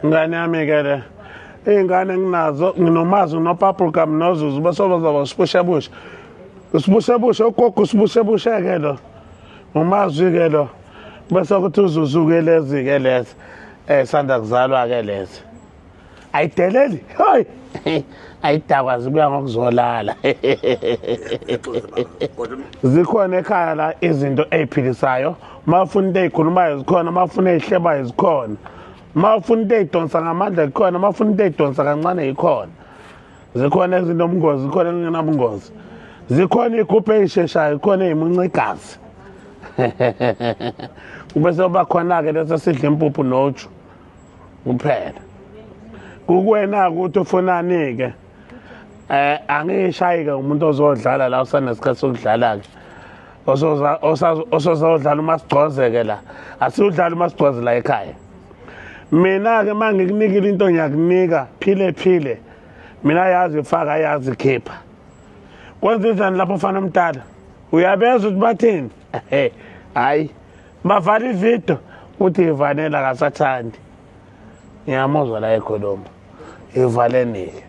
Ingane yami ke le. Iy'ngane nginazo nginomazi nginopapulgam nozuzu basobazoba usibushebushe. Usibushebushe ugogo usibushebushe-ke lo. Ngumazwi-ke lo. Bese kuthi uzuzu-ke lezi-ke lezi. Sanda kuzalwa-ke lezi. Ayideleli. Hoy. Ayidakwa zibuya ngokuzolala. Zikhona ekhaya la izinto ey'philisayo. Uma ufuna into ey'khulumayo zikhona, uma ufuna ey'hlebayo zikhona. Uma ufuna into ey'donsa ngamandla zikhona, uma ufuna into ey'donsa kancane yikhona. Zikhona ezinobungozi, zikhona ezingenabungozi. Zikhona iy'gubhu ey'sheshayo, zikhona ey'munca igazi. Kube sekuba khona-ke leso sidla impuphu noju kuphela. Kukuwena-ke ukuthi ufunani-ke. Angishayi-ke umuntu ozodlala la usanesikhathi sokudlala-ke. Osozodlala umasigcoze-ke la. Asiwudlali umasigcoze la ekhaya. Mina-ke uma ngikunikile into ngiyakunika phile phile. Mina yazi faka yazi khipha. Kwenze njani lapho mfana omdala? Uyabezwa ukuthi bathini? Hayi, bavala ividiyo uthi ivanela akasathandi. Ngiyamuzwa la ekhuluma. Ivalenike.